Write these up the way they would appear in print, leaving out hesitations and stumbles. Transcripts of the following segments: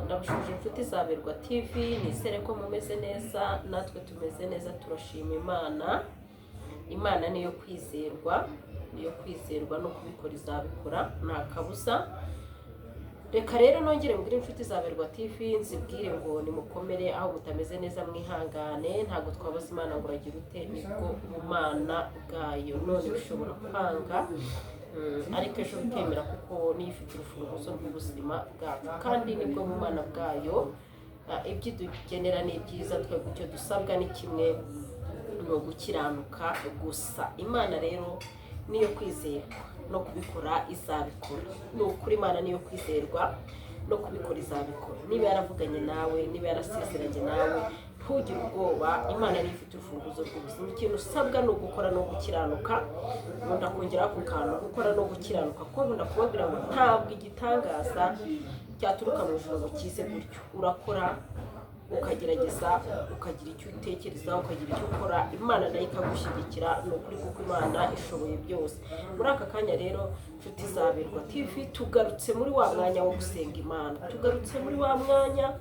Ndabashuje inshuti za Berwa TV, nizere ko mumeze neza, natwe tumeze neza, turashima Imana. Imana niyo kwizerwa, niyo kwizerwa, no kubikora izabikora, nta kabuza. Reka rero nongere mbwire inshuti za Berwa TV, nzibwire ngo nimukomere, aho mutameze neza mwihangane. Ntabwo twabaza Imana ngo uragira ute, nibwo bumana bwayo. None bishobora kwanga, ariko ejo bikemera, kuko niyo ifite urufunguzo rw'ubuzima bwacu kandi nibwo bumana bwayo. Ibyo idugenera ni byiza, twebwe icyo dusabwa ni kimwe, ni ugukiranuka gusa. Imana rero niyo kwizerwa, no kubikora izabikora. Ni ukuri, Imana niyo kwizerwa, no kubikora izabikora. Niba yaravuganye nawe, niba yarasezeranye nawe, ntugire ubwoba. Imana niyo ifite urufunguzo rw'ubuzima. Ikintu usabwa ni ugukora no gukiranuka. Nkunda kongeraho ako kantu, gukora no gukiranuka, kuko nkunda kubabwira ngo ntabwo igitangaza cyaturuka mu ijuru ngo kize gutyo. Urakora, ukagerageza, ukagira icyo utekereza, ukagira icyo ukora, Imana nayo ikagushyigikira. Ni ukuri, kuko Imana ishoboye byose. Muri aka kanya rero, inshuti za Berwa TV, tugarutse muri wa mwanya wo gusenga Imana, tugarutse muri wa mwanya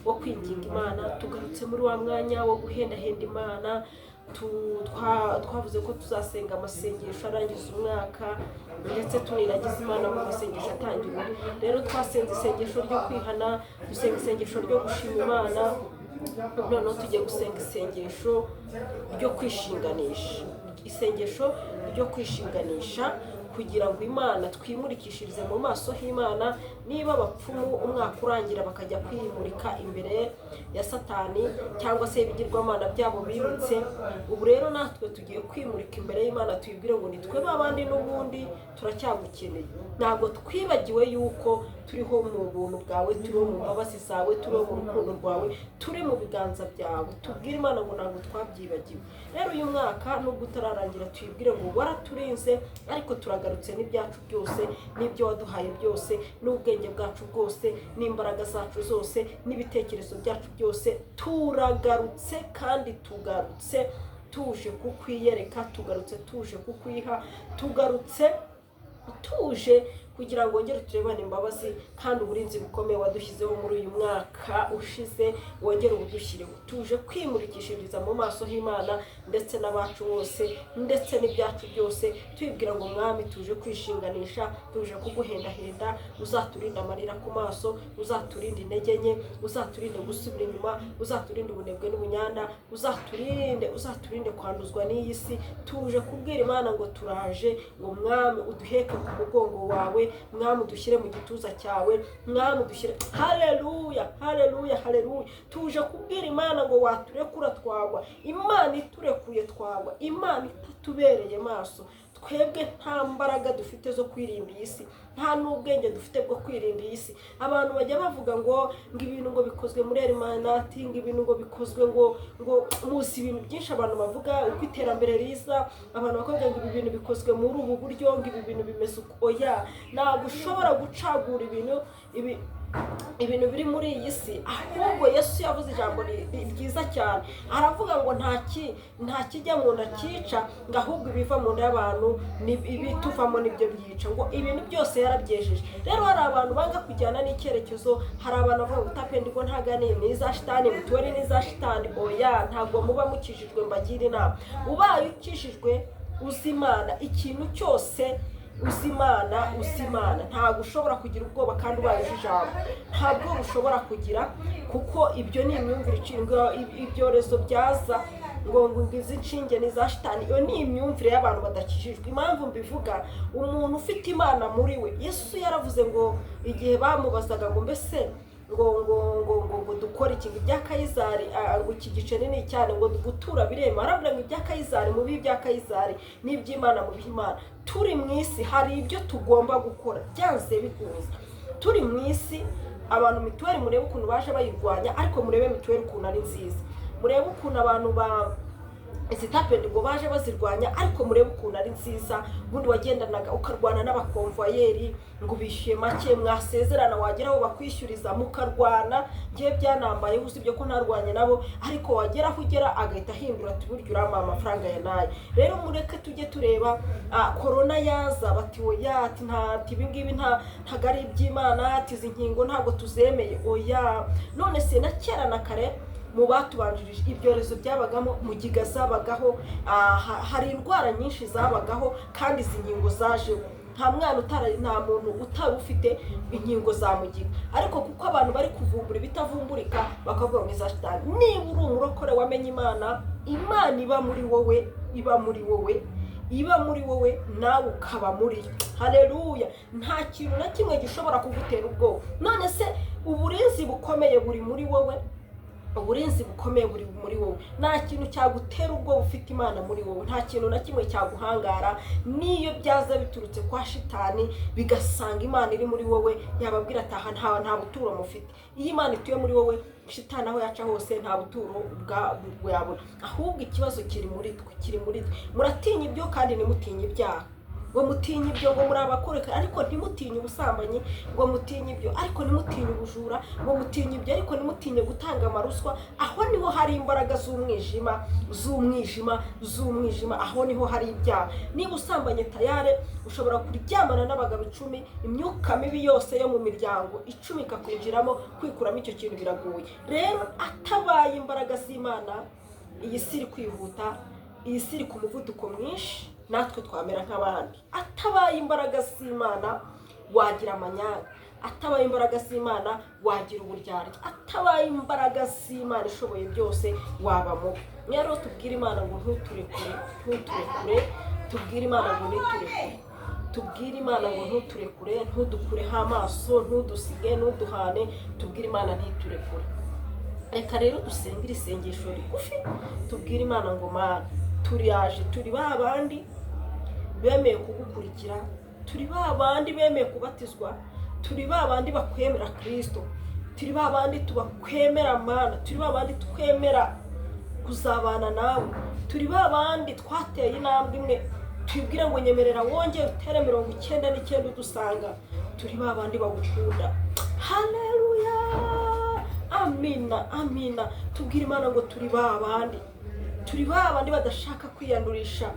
wo kwinginga Imana, tugarutse muri wa mwanya wo guhendahenda Imana. Twavuze ko tuzasenga amasengesho arangiza umwaka, ndetse tuniragiza Imana mu masengesho atangira undi. Rero twasenze isengesho ryo kwihana, dusenga isengesho ryo gushima Imana, noneho tugiye gusenga isengesho ryo kwishinganisha, isengesho ryo kwishinganisha kugira ngo Imana twimurikishirize mu maso h'Imana. Niba abapfumu umwaka urangira bakajya kwimurika imbere ya Satani cyangwa se ibigirwamana byabo bibitse, ubu rero natwe tugiye kwimurika imbere y'Imana, tuyibwire ngo nitwe babandi n'ubundi turacyagukeneye. Ntabwo twibagiwe yuko turiho mu buntu bwawe, turiho mu mbabazi zawe, turiho mu rukundo rwawe, turi mu biganza byawe. Tubwire Imana ngo ntabwo twabyibagiwe. Rero uyu mwaka nubwo utararangira, tuyibwire ngo waraturinze, ariko turagarutse n'ibyacu byose, n'ibyo waduhaye byose, n'ubwenge bwacu bwose, n'imbaraga zacu zose, n'ibitekerezo byacu byose. Turagarutse kandi tugarutse tuje kukwiyereka, tugarutse tuje kukwiha, tugarutse tuje kugira ngo wongere turebane imbabazi, kandi uburinzi bukomeye wadushyizeho muri uyu mwaka ushize wongere ubudushyireho. Tuje kwimurikishiriza mu maso h'Imana ndetse n'abacu bose, ndetse n'ibyacu byose, tubibwira ngo Mwami, tuje kwishinganisha, tuje kuguhendahenda. Uzaturinde amarira ku maso, uzaturinde intege nke, uzaturinde gusubira inyuma, uzaturinde ubunebwe n'ubunyanda, uzaturinde, uzaturinde kwanduzwa n'iyi si. Tuje kubwira Imana ngo turaje, ngo Mwami uduheke ku mugongo wawe, Mwami udushyire mu gituza cyawe, Mwami udushyire. Haleluya, haleluya, haleluya! Tuje kubwira Imana ngo waturekura twagwa. Imana iturekuye twagwa. Imana itatubereye maso, twebwe nta mbaraga dufite zo kwirinda iyi si, nta n'ubwenge dufite bwo kwirinda iyi si. Abantu bajya bavuga ngo ibintu ngo bikozwe muri Illuminati, ngo ibintu ngo bikozwe ngo muzi ibintu byinshi abantu bavuga uko iterambere riza. Abantu bakavuga ngo ibi bintu bikozwe muri ubu buryo, ngo ibi bintu bimeze uko. Oya, ntabwo ushobora gucagura ibintu ibi, ibintu biri muri iyi si. Ahubwo Yesu yavuze ijambo ryiza cyane, aravuga ngo nta kijya mu nda cyica, ngo ahubwo ibiva mu nda y'abantu ni ibituvamo nibyo byica. Ngo ibintu byose yarabyejeje. Rero hari abantu banga kujyana n'icyerekezo, hari abantu bavuga ngo tapendigo ntago ari ni iza shitani, mituweli ni iza shitani. Oya, ntabwo muba mukijijwe. Mbagira inama, ubaye ukijijwe, uzi Imana, ikintu cyose uzi Imana, uzi Imana, ntabwo ushobora kugira ubwoba. Kandi ubaye uzi ijambo, nta bwoba ushobora kugira, kuko ibyo ni imyumvire iciriwe. Ibyorezo byaza ngo izi nshinge ni iza shitani, iyo ni imyumvire y'abantu badakijijwe. Impamvu mbivuga, umuntu ufite Imana muri we, Yesu yaravuze ngo igihe bamubazaga ngo mbese ngo dukore iki, ngo ibya Kayizari, ngo iki giceri ni cyane, ngo gutura birema, aravuga ngo ibya Kayizari mu bihe ibya Kayizari, n'iby'Imana mu bihe Imana. Turi mu isi, hari ibyo tugomba gukora byanze bikunze. Turi mu isi, abantu mituweli murebe ukuntu baje bayirwanya, ariko murebe mituweli ukuntu ari nziza. Murebe ukuntu abantu ba Izi tap and go baje bazirwanya, ariko murebe ukuntu ari nziza. Ubundi wagendanaga ukarwana n'abakomvayeri ngo bishyuye make, mwasezerana wagera aho bakwishyuriza mukarwana. Ngewe byanambayeho, usibye ko ntarwanye nabo, ariko wagera aho ugera agahita ahindura ati: "Burya urampa amafaranga ya nayo." Rero mureke tujye tureba. Korona yaza bati: "Oya," ati nta, ati ibi ngibi ntabwo ari iby'Imana, ati izi nkingo ntabwo tuzemeye. Oya, none se na kera na kare mu batubanjirije ibyorezo byabagamo, mugiga zabagaho, hari indwara nyinshi zabagaho, kandi izi nkingo zajeho. Nta mwana utara, nta muntu utari ufite inkingo za mugiga, ariko kuko abantu bari kuvumbura ibitavumburika bakavuga ngo iza shitani. Niba uri umurokore wamenye Imana, Imana iba muri wowe, iba muri wowe, iba muri wowe, nawe ukaba muri yo, haleluya, nta kintu na kimwe gishobora kugutera ubwoba. None se uburinzi bukomeye buri muri wowe, uburinzi bukomeye buri muri wowe, nta kintu cyagutera ubwoba ufite Imana muri wowe. Nta kintu na kimwe cyaguhangara, n'iyo byaza biturutse kwa shitani bigasanga Imana iri muri wowe, yababwira ati: "Aha nta buturo mufite." Iyo Imana ituye muri wowe, shitani aho yaca hose nta buturo bwa yabona. Ahubwo ikibazo kiri muri twe, kiri muri twe. Muratinya ibyo kandi ntimutinye ibyaha, ngo mutinye ibyo, ngo muri abakoreka ariko ntimutinye ubusambanyi, ngo mutinye ibyo ariko ntimutinye ubujura, ngo mutinye ibyo ariko ntimutinye gutanga amaruswa. Aho niho hari imbaraga z'umwijima, z'umwijima, z'umwijima. Aho niho hari ibyaha. Niba usambanye, tayari ushobora kuryamana n'abagabo 10, imyuka mibi yose yo mu miryango 10 ikakwinjiramo. Kwikuramo icyo kintu biragoye. Rero atabaye imbaraga z'Imana, iyi si iri kwihuta, iyi si iri ku muvuduko mwinshi, natwe twamera nk'abandi. Atabaye imbaraga z'Imana wagira amanyanga, atabaye imbaraga z'Imana wagira uburyarya, atabaye imbaraga z'Imana ishoboye byose waba mubi. Rero tubwire Imana ngo ntuturekure, ntuturekure. Tubwire Imana ngo ntiturekure. Tubwire Imana ngo ntuturekure, ntudukureho amaso, ntudusige, ntuduhane. Tubwire Imana ntiturekure. Reka rero dusenge iri sengesho rigufi, tubwire Imana ngo: "Mana, turiyaje, turi ba bandi bemeye kugukurikira, turi ba bandi bemeye kubatizwa, turi ba bandi bakwemera Kirisito, turi ba bandi tubakwemera Mana, turi ba bandi twemera kuzabana nawe, turi ba bandi twateye intambwe imwe." Twibwire ngo: "Nyemerera wongere utere 99 udusanga. Turi ba bandi bagukunda." Haleluya, amina, amina. Tubwire Imana ngo turi ba bandi, turi ba bandi badashaka kwiyandurisha,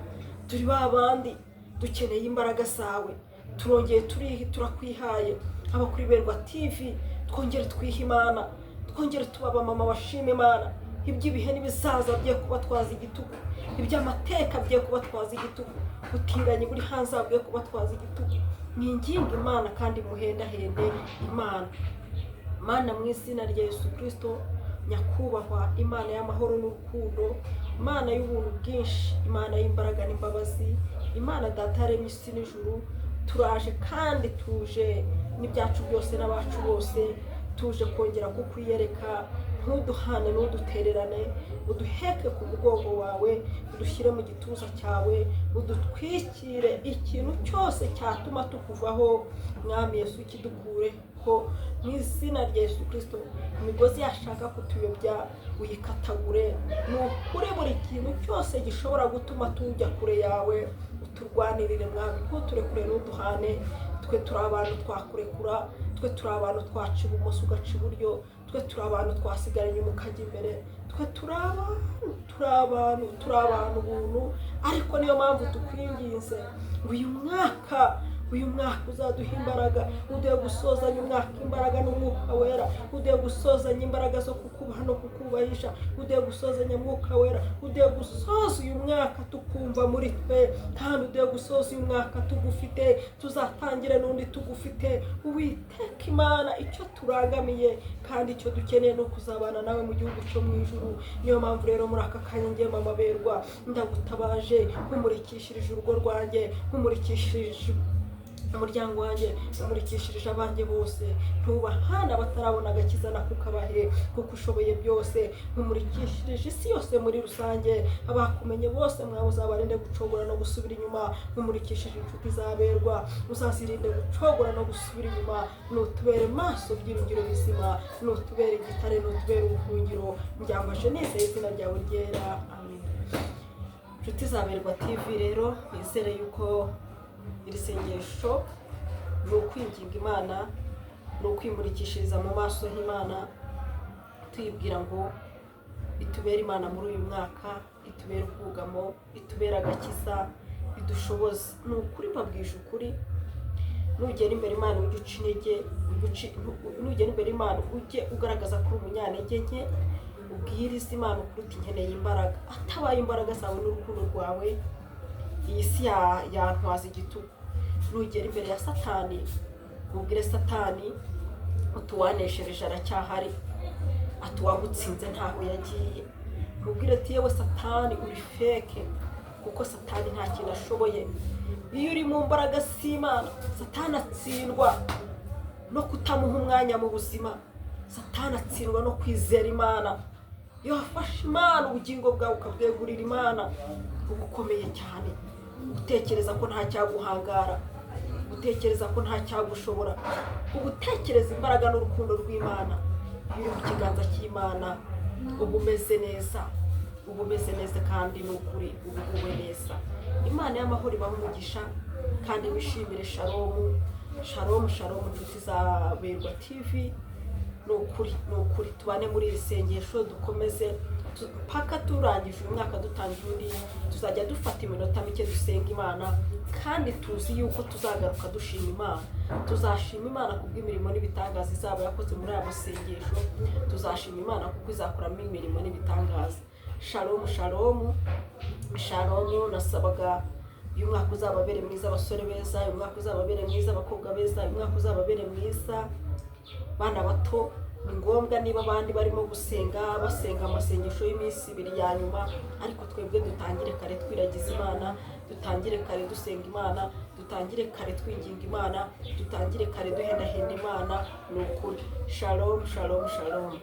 turi ba bandi dukeneye imbaraga zawe. Turongeye turi turakwihaye. Abakuri Berwa TV, twongere twihe Imana, twongere tuba abamama bashima Imana. Iby'ibihe n'ibizaza bye kubatwaza igitugu, iby'amateka bye kubatwaza igitugu, ubutinganyi buri hanze bwe kubatwaza igitugu. Mwinginge Imana kandi muhendahende Imana. Mana, mu izina rya Yesu Kirisito, nyakubahwa Imana y'amahoro n'urukundo, Imana y'ubuntu bwinshi, Imana y'imbaraga n'imbabazi, Imana Data yaremye isi n'ijuru, turaje kandi tuje n'ibyacu byose n'abacu bose. Tuje kongera kukwiyereka. Ntuduhane, ntudutererane, uduheke ku mugongo wawe, udushyire mu gituza cyawe, udutwikire ikintu cyose cyatuma tukuvaho. Mwami Yesu, kidukureho mu izina rya Yesu Kirisito. Imigozi yashaka kutuyobya uyikatagure. Ni ukuri, buri kintu cyose gishobora gutuma tujya kure yawe uturwanirire. Mwami, ntuturekure, ntuduhane. Twe turi abantu twakurekura, twe turi abantu twaca ibumoso ugaca iburyo, twe turi abantu twasigara inyuma ukajya imbere. Twe turi abantu, turi abantu, turi abantu ubuntu. Ariko niyo mpamvu tukwinginze ngo uyu mwaka, uyu mwaka uzaduha imbaraga, uduhe gusozanya umwaka imbaraga n'Umwuka Wera, uduhe gusozanya imbaraga zo kukubaha no kukubahisha, uduhe gusozanya Mwuka Wera, uduhe gusoza uyu mwaka tukumva muri twe, kandi uduhe gusoza uyu mwaka tugufite, tuzatangire n'undi tugufite. Uwiteka Imana, icyo turangamiye kandi icyo dukeneye ni ukuzabana nawe mu gihugu cyo mu ijuru. Niyo mpamvu rero muri aka kanya ngiye, Mama Berwa, ndagutabaje, nkumurikishirije urugo rwanjye, nkumurikishirije umuryango wanjye, umurikishirije abanjye bose. Ntubahana batarabona agakiza nako ukabahe kuko ushoboye byose. Nkumurikishirije isi yose muri rusange, abakumenye bose mwawe uzabarinde gucogora no gusubira inyuma. Nkumurikishije inshuti zaberwa, uzazirinde gucogora no gusubira inyuma. Nutubere maso byiringiro bizima, nutubere igitare, nutubere ubuhungiro. Mbyambaje nizeye izina ryawe ryera, amen. Inshuti za Berwa TV rero, nizere yuko iri sengesho ni ukwinginga Imana, ni ukwimurikishiriza mu maso h'Imana, tuyibwira ngo itubere Imana muri uyu mwaka, itubere ubwugamo, itubere agakiza, idushoboze. Ni ukuri, mbabwije ukuri, nugera imbere Imana ujye uca intege, nugera imbere Imana ujye ugaragaza ko uri umunyantege nke, ubwirize Imana ukuri uti: "Nkeneye imbaraga. Atabaye imbaraga zawe n'urukundo rwawe, iyi si yantwaza igitugu." Nugera imbere ya Satani, ubwire Satani uti: "Uwaneshereje aracyahari," ati: "Uwagutsinze ntaho yagiye." Mubwire ati: "Yewe Satani, uri fake," kuko Satani nta kintu ashoboye. Iyo uri mu mbaraga z'Imana, Satani atsindwa no kutamuha umwanya mu buzima. Satani atsindwa no kwizera Imana. Iyo wafashe Imana, ubugingo bwawe ukabwegurira Imana, uba ukomeye cyane, utekereza ko nta cyaguhangara, utekereza ko nta cyagushobora, uba utekereza imbaraga n'urukundo rw'Imana. Iyo uri mu kiganza cy'Imana uba umeze neza, uba umeze neza, kandi ni ukuri uba uguwe neza. Imana y'amahoro ibaha umugisha kandi wishimire. Shalomu, shalomu, shalomu, inshuti za Berwa TV. Ni ukuri, ni ukuri, tubane muri iri sengesho, dukomeze paka turangije uyu mwaka, dutangiye undi. Tuzajya dufata iminota mike dusenga Imana, kandi tuzi yuko tuzagaruka dushima Imana. Tuzashima Imana kubw'imirimo n'ibitangaza izaba yakoze muri aya masengesho. Tuzashima Imana kuko izakoramo imirimo n'ibitangaza. Shalomu, shalomu, shalomu. Nasabaga uyu mwaka uzababere mwiza, abasore beza. Uyu mwaka uzababere mwiza, abakobwa beza. Uyu mwaka uzababere mwiza, bana bato. Ni ngombwa, niba abandi barimo gusenga, basenga amasengesho y'iminsi 2 ya nyuma, ariko twebwe dutangire kare twiragiza Imana, dutangire kare dusenga Imana, dutangire kare twinginga Imana, dutangire kare duhendahenda Imana. Ni ukuri. Shalom, shalom, shalom.